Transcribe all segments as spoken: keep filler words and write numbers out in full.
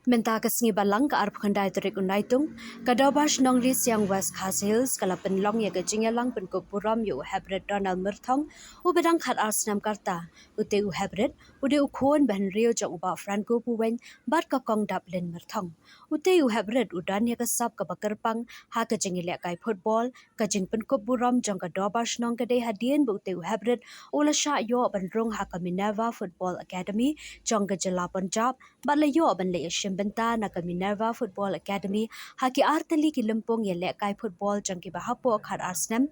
Mynta ka sngi Balang ka arphew khyndai tarik u Naitung, ka Dorbar Shnong Risiang West Khasi Hills ka la pynlong ïa ka jingïalang pynkup burom ïa u Heprit Donald Myrthong, u ba dang khatar snem ka rta. Utei u Heprit u dei u khun ba hynriew jong u Bah Franco Puweng bad ka Kong Daplin Myrthong. Utei u Heprit u don ïa ka sap kaba kyrpang ha ka jingïalehkai football. Ka jingpynkup burom jong ka Dorbar Shnong ka dei hadien ba utei u Heprit u la shah ïoh ban rung ha ka Minerva Football Academy jong ka jylla Punjab, bad la ïoh ban leit ïashim bynta na ka Minerva Football Academy ha ki artylli ki lympung ïalehkai football jong kiba hapoh khatar snem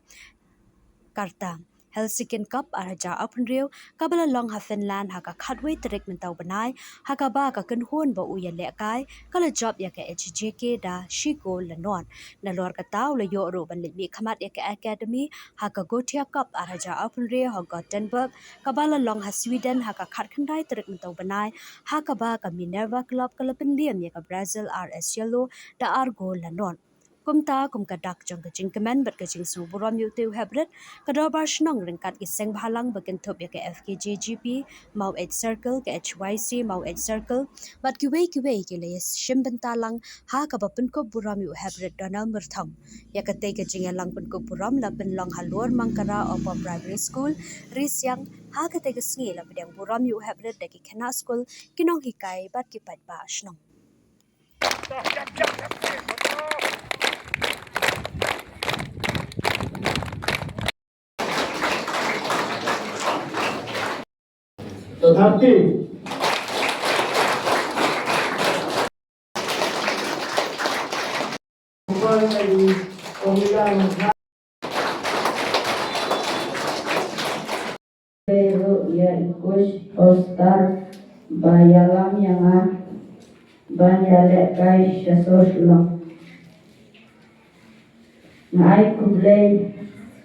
ka rta. Helsinki Cup arhajar arphew hynriew kaba la long ha Finland ha ka khatwei tarik mynta u bnai, ha kaba ka kynhun ba u ïalehkai ka la jop ïa ka H J K da shi kol la nod. Nalor kata u la ïoh ruh ban leit mihkhmat ïa ka academy ha ka Gothia Cup arhajar arphew hynriew ha Gothenburg kaba la long ha Sweden ha ka khatkhyndai tarik mynta u bnai, ha kaba ka Minerva Club ka la pynliem ïa ka Brazil R S Yellow da ar kol la nod. Kumta kum ka dak jong ka jingkmen bad ka jingsngewburom ïa utei u Heprit, ka Dorbar Shnong ryngkat ki seng bhalang ba kynthup ïa ka F K J G P Maweit Circle, ka H Y C Maweit Circle bad kiwei kiwei ki la ïashim bynta lang ha kaba pynkup burom ïa u Heprit Donald Myrthong. Ïa katei ka jingïalang pynkup burom la pynlong halor Mangkara Upper Primary School, Risiang. Ha katei ka sngi la pdiang burom ïa u Heprit da ki khynnah skul, ki nonghikai bad ki paidbah shnong. Ruh ïa i coach Oscar ba ïalam ïa nga ban ïalehkai sha sor Shillong. Nga ai khublei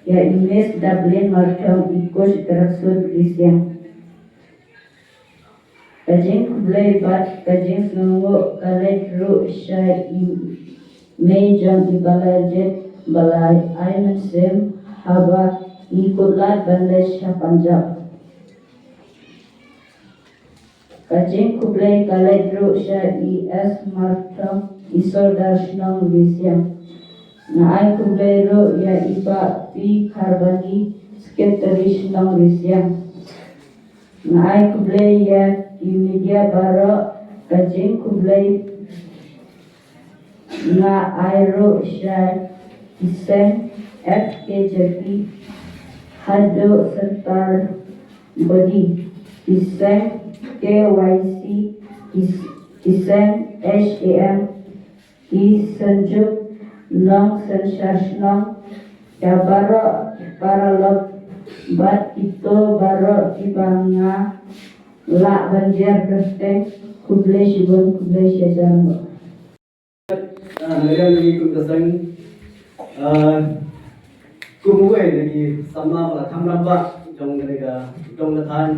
ïa i Miss Daplin Myrthong, i coach Grassroot Risiang. Ka jingkhublei bad ka jingsngewnguh ka leit ruh sha i mei jong i ba la jied ba la ai mynsiem haba ngi kut lad ban leit sha Punjab. Ka jingkhublei ka leit ruh sha i S Myrthong, i Sordar Shnong Risiang. Nga ai khublei ruh ïa i Bah P Kharbani, Secretary Shnong Risiang. Nga ai khublei ïa ki media baroh. Ka jingkhublei nga ai ruh sha ki seng F K J P haduh Central Body, ki seng K Y C, ki, ki seng H A M, ki Synjuk Nongsynshar Shnong, ïa baroh ki paralok bad kito baroh kiba nga lah ban jer kyrteng. Khublei shibun, khublei shihajar nguh. Ah, ngi kum ka seng, ah, kum uwei na ki samla ba la kham rangbah jong kane ka dong ka thaiñ.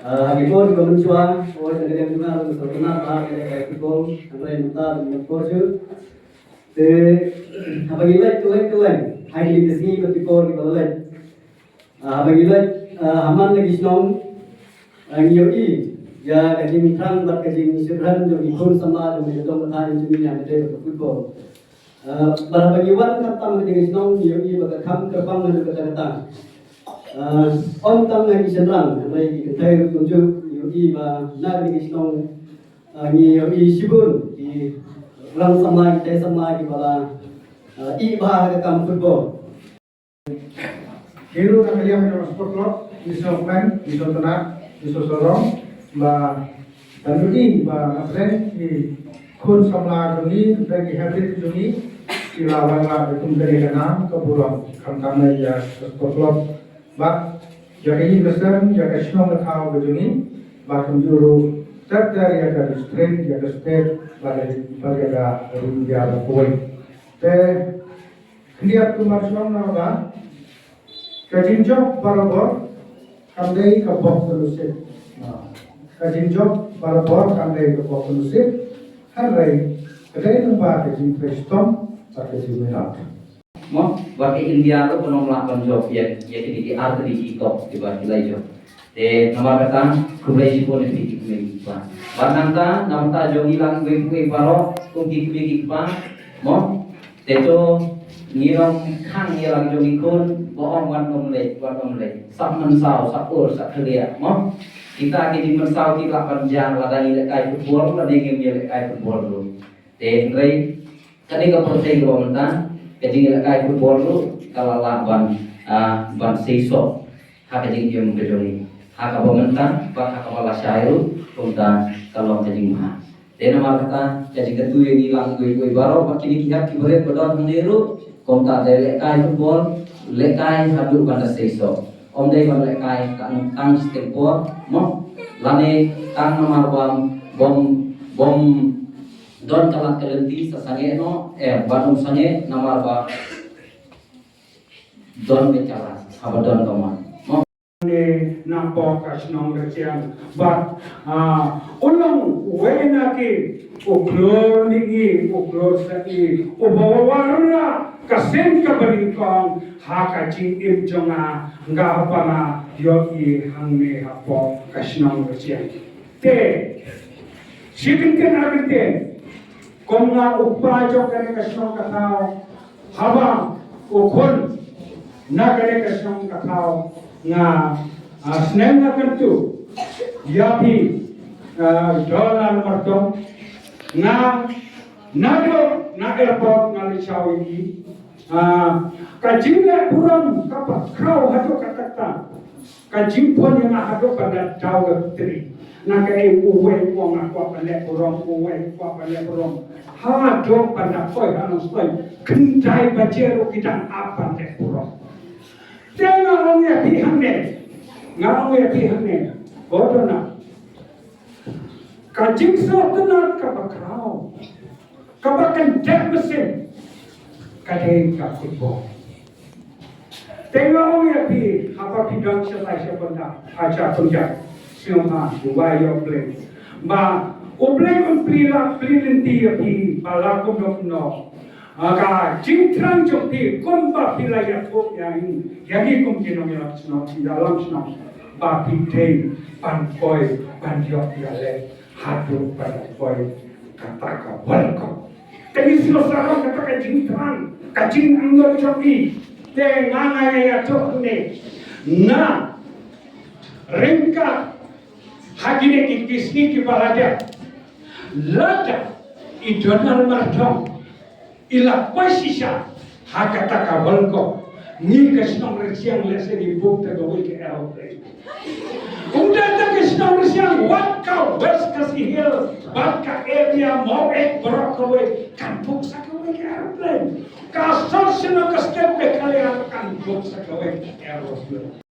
Ah, ha ki por kiba mynshuwa, uwei na ka liang jong nga ruh nga sngewtynnat bha ïa ka football, hynrei mynta ka por shu. Te haba ngi leit kylleng kylleng ha kine ki sngi bad ki por kiba la leit, ah, haba ngi leit, ah, ha man la ki shnong, ah, ngi ïohi ïa ka jingthrang bad ka jingshakri jong ki khun samla jong ka dong ka thaiñ jong ngi ïa ka football. Ah, bad haba ngi wan khamtam ha kine ki shnong ngi ïohi ba ka kham kyrpang haduh katta katta. Ah, ym tang ha ki shynrang, hynrei ki kynthei ruh kumjuh, ngi ïohi ba na kine ki shnong, ah, ngi ïohi shibun ki rang samla, ki tei samla kiba la, ah, ïeh bha ha ka kam football. Ngi ruh na ka liang jong ka Sport Club ngi sngewkmen, ngi sngewtynnat, ngi sngewsarong ba ban ïohi ba na pdeng ki khun samla jong ngi, na pdeng ki Heprit jong ngi, ki la wanrah da kum kane ka nam ka burom, khamtam ïa ka Sport Club bad ïa ka ïing ka sem, ïa ka shnong ka thaw ka jong ngi, bad kumjuh ruh ter ter ïa ka district, ïa ka state, bad ïa ka, bad ïa ka India bad kawei. Te khyndiat kumba shnong naba ka jingjop barabor kam dei ka bok ka nusip. Ka jingjop barabor kam dei ka bok ka nusip. Hynrei ka dei lyngba ka jingtrei shitom bad ka jingminot. Mo, wat ka India ruh kan ym lah ban jop ïa, ïa kine ki ar tylli ki kop kiba ki la jop. Te namar kata, khublei shibun ïa phi ki kmie ki kpa. Bad nangta, namar jong ngi lang wei wei baroh, kum ki kmie ki kpa. Mo, te to, ngi long khang ïa lang jong ngi khun, ba ong wat nym leit, wat nym leit. Sap mynsaw, sap ur, sap khlieh, mo. Kita ki jingmynsaw ki lah ban jia, lada ngi lehkai football, lada ngi ïa lehkai football ruh. Te hynrei, kane ka pyrthei kaba mynta, ka jingïalehkai football ruh, ka la lah ban, ah, ban seisoh ha ka jingim ka jong ngi. Ha kaba mynta, bad ha kaba lashai ruh, kumta ka long ka jingbha. Te namar kata, ka jingkyntu ïa ngi lang wei wei baroh, bad kine ki hep ki barit ba don hangne ruh, kumta dei lehkai football, lehkai haduh ban da seisoh. Ym dei ban lehkai tang, tang shiteng por, mo? Lane tang namar bym, bym, bym don ka lad ka lynti sa sangeh noh, eh, bad ym sangeh namar ba don beit ka lad, haba don ka mon. Mo? Ne na pdeng ka shnong Rsiang. Bad, ah, u long uwei na ki u khlur mihngi, u khlur sahngi, uba wanrah ka seng kaba nyngkong ha ka jingim jong nga, nga haba nga ïohi hangne hapoh ka shnong Rsiang. Te, shi kyntien ar kyntien, kum nga u kpa jong kane ka shnong ka thaw, haba u khun na kane ka shnong ka thaw, nga, ah, sneng nga kyntu ïa phi, ah, Donald Martong, nga naduh na airport nga leit shaw ïa i, ah, ka jingleh burom kaba khraw haduh katta katta. Ka jingphone ïa nga haduh ban da daw ka battery. Na kaei uwei u ong nga kwah ban leh burom, uwei kwah ban leh burom. Haduh ban da poi ha Nongstoiñ, khyndai baje ruh ki dang ap ban leh burom. Te nga ong ïa phi hangne, nga ong ïa phi hangne, ko Donald, ka jingsngewtynnat kaba khraw, kaba kyndit mynsiem, ka dei ka football. Te nga ong ïa phi, haba phi don shatai shapoh, ha shapoh, sngewbha duwai ïa U Blei, ba U Blei un plie lad plie lynti ïa phi, ba la kumno kumno, ah, ka jingthrang jong phi, kumba phi la ïathuh ïa ngi, ïa ngi kum ki nongïalam shnong, ïalam shnong, ba phi dei ban poi ban ïoh ïaleh haduh ban da poi kata ka World Cup. Te ngi sngewsarong kata ka jingthrang, ka jingangnud jong ngi. Te nga, nga ïathuh hangne, nga ryngkat ha kine ki, ki sngi kiba la dep, lada i Donald Martong i la poi shisha ha kata ka World Cup, ngi ka shnong Rsiang lehse ngi book tang kawei ka aeroplane. Kumta ka shnong Rsiang, wat ka West Khasi Hills, wat ka area Mawhati baroh kawei kan book sa kawei ka aeroplane. Ka sor shnong ka state Meghalaya kan book sa kawei ka aeroplane.